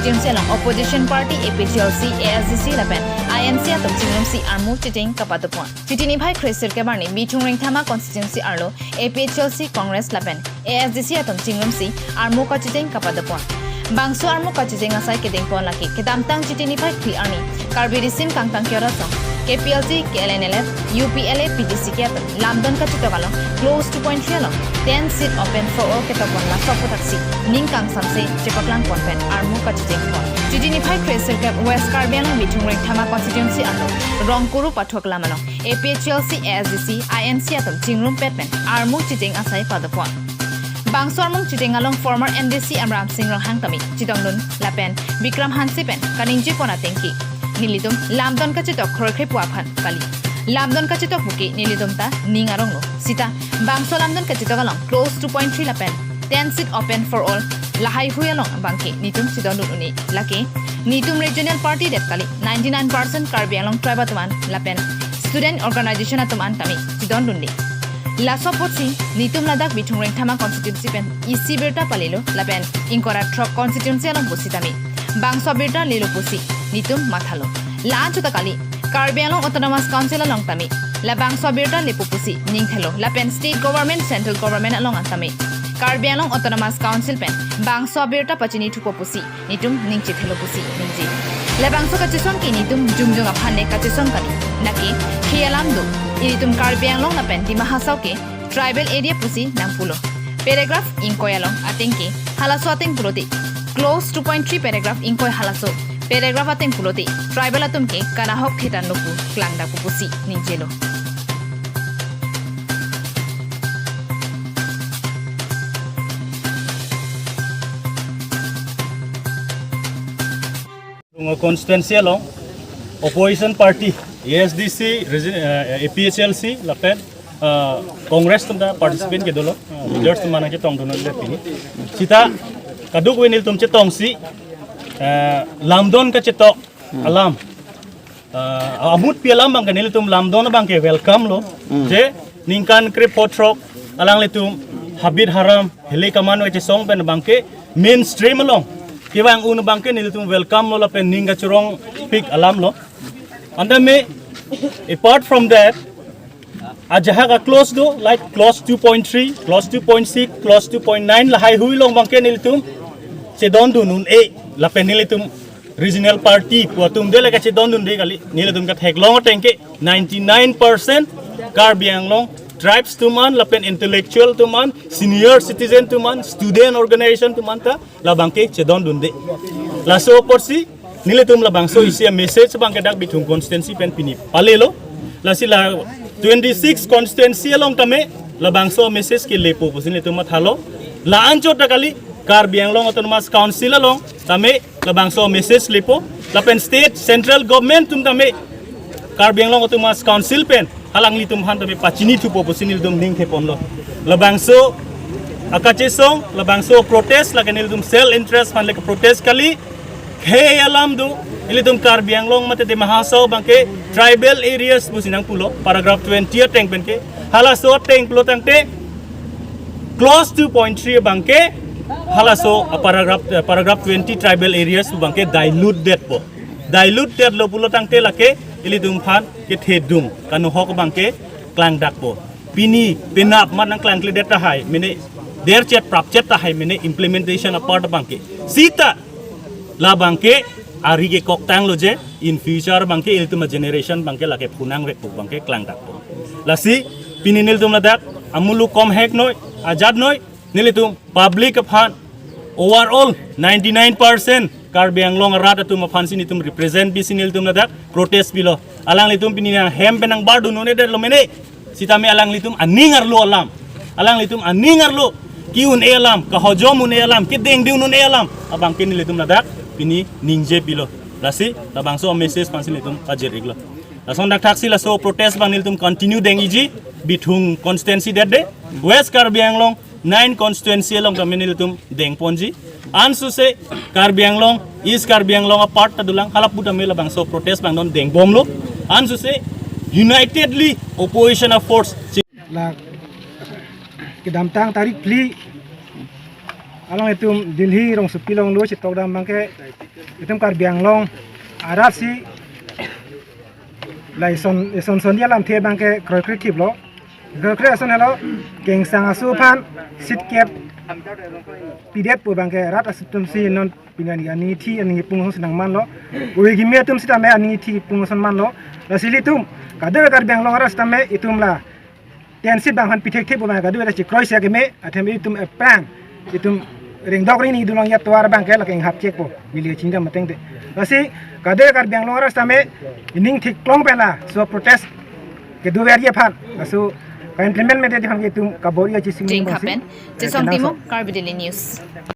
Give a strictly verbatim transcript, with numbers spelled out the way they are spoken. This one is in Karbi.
Constituency along opposition party A P H L C, A S D C lapen I N C atum chingrumsi armu checheng kapadopon. Chiti niphai kre sirkep arni Bithung Rengthama constituency arlo A P H L C, Congress lapen A S D C atum chingrumsi armu kachecheng kapadopon. Bangso armu kachecheng asai kedengpon lake kedamtang Chiti niphai phli arni Karbi Risim Kangtang Kiorat Song, K P L T, K L N L F, U P L A, P D C K atum lamdon kachetok along clause two point three along ten seat open for all ketokpon laso aphuthaksi ning kangsamse chepaklangpon pen armu kachechengpon. Chiti niphai kre sirkep West Karbi Anglong Bithung Rengthama constituency arlo Rongkuru pathok lam along A P H L C, A S D C, I N C atum chingrumpet pen armu checheng asai padopon. Bangso armu checheng along former M D C Amram Singh Ronghang tame chetongdun lapen Bikram Hanse pen kaningjepon atengke nelitum lamdon kachetok kroikre pu aphan kali. Lamdon kachetok puke nelitum ta ning aronglo. Sita bangso lamdon kachetok along clause two point three lapen ten seat open for all lahai hui along abangke netum chedondun un-e lake netum regional party det kali, ninety-nine percent Karbi Anglong tribe atum an lapen student organization atum an tame chedondunde. Laso apotsi netum ladak Bithung Rengthama constituency pen isi birta palelo lapen ingkoi ra throk constituency along pusitame bangso birta lelo pusi netum mathalo. La-anchot ta kali, Karbi Anglong Autonomous Council along tame labangso birta lepo pusi ningthelo lapen state government, central government along an tame Karbi Anglong Autonomous Council pen bangso birta pachini thupo pusi netum ningchethelo pusi ningje. Labangso kachesong ke netum jongjong aphan le kachesong kali. Lake khei alam do, netum Karbi Anglong lapen Dima Hasao ke tribal area pusi nangpulo. Paragraph ingkoi along atengke halaso ateng pulote, clause two point three paragraph ingkoi halaso paragraph ateng pulote tribal atum ke kanahok thetan lo pu klangdakpo pusi ningjelo. Rongkuru constituency along opposition party A S D C, regi-, eh, A P H L C lapen, eh, Congress atum ta participant kedolo, eh, leaders atum mana ketongdun le pini. Sita kadokave nelitum chetongsi, eh, lamdon kachetok alam, eh, amutpi alam abangke nelitum lamdon abangke welcome lo. Je ningkan krepho throk alanglitum habit haram, hile kaman kachesong pen abangke mainstream along kevang un abangke nelitum welcome lo lapen ning kachorongpik alam lo. Anta me, apart from that, ajahak a-clause do, like clause two point three, clause two point six, clause two point nine lahai hui along abangke nelitum chedondun un-e lapen nelitum regional party pu atum de lake chedondunde kali. Nelitum katheklong atengke ninety-nine percent Karbi Anglong tribes atum an lapen intellectual atum an, senior citizen atum an, student organization atum an ta labangke chedondunde. Laso apotsi nelitum labangso isi a-message abangke dak Bithung constituency pen pini palelo. Lasi la twenty-six constituency along tame labangso message ke lepo pusi nelitum mathalo. La-anchot ta kali, Karbi Anglong Autonomous Council along tame labangso message lepo, lapen state, central government atum tame Karbi Anglong Autonomous Council pen alanglitum aphan tame pachini thupo pusi nelitum ningtheponlo. Labangso akachesong, labangso protest lake nelitum self interest aphan lake protest kali. Khei alam do, ilitum Karbi Anglong mate Dima Hasao abangke tribal areas pusi nangpulo, paragraph twenty ateng penke. Halaso ateng pulo tangte clause two point three abangke halaso a paragraph, eh, paragraph twenty tribal areas abangke dilute detpo. Dilute detlo pulo tangte lake ilitum aphan kethedung, kanahok abangke klangdakpo. Pini penap mat nangklangkledet tahai mene, derchet prapchet tahai mene implementation apart abangke. Sita labangke ari kekoktanglo je in future abangke ilitum a-generation abangke lake phunangvek pu abangke klangdakpo. Lasi pini nelitum ladak amuluk komhek noi, ajat noi, nelitum public aphan overall ninety-nine percent Karbi Anglong arat atum aphansi nelitum represent bisi nelitum ladak protest pilo. Alanglitum pini nanghem pen nangbardun un-edetlo mene. Sitame alanglitum aning arlo alam, alanglitum aning arlo ki-un-e alam, kahojom un-e alam, kedengdun un-e alam abangke nelitum ladak pini ningje pilo. Lasi labangso message aphansi nelitum pajir-iklo. Lason dak thaksi laso protest abang nelitum continue deng-ikji, Bithung constituency det de, West Karbi Anglong nine constituency along tame nelitum dengponji. Ansose Karbi Anglong, East Karbi Anglong apart ta dolang, halapu tame labangso protest abang non dengbomlo. Ansose unitedly opposition a-force. La kedamtang tarik phli Along itum Delhi rongsopi along lo chetokdam abangke itum Karbi Anglong arat si la ison ison son dia lamthe abangke kroikre thiplo. Kroikre ason helo, kengsang aso aphan seat kep pidet pu abangke rat atum si non pini arni aningthi aning pung ason si nangmanlo. Ove kimi atum sitame aningthi pung ason manlo. Lasi ilitum kadokave Karbi Anglong arat sitame itum la ten seat abang aphan pi thekthip pu abang kadokave ta chekroi si akeme, athema itum aphrang itum ringdok rini dulong ya tovar abangke la kenghap chekpo, neli chinidam ateng te. Lasi kadokave Karbi Anglong arat sitame ining thik klong pen laso protest kedoverji aphan laso ka-implement mete aphan ke itum kabor-i achi sing Jing bangsi. Kapen, Chesong Kenang Timung, so. Karbi Daily News.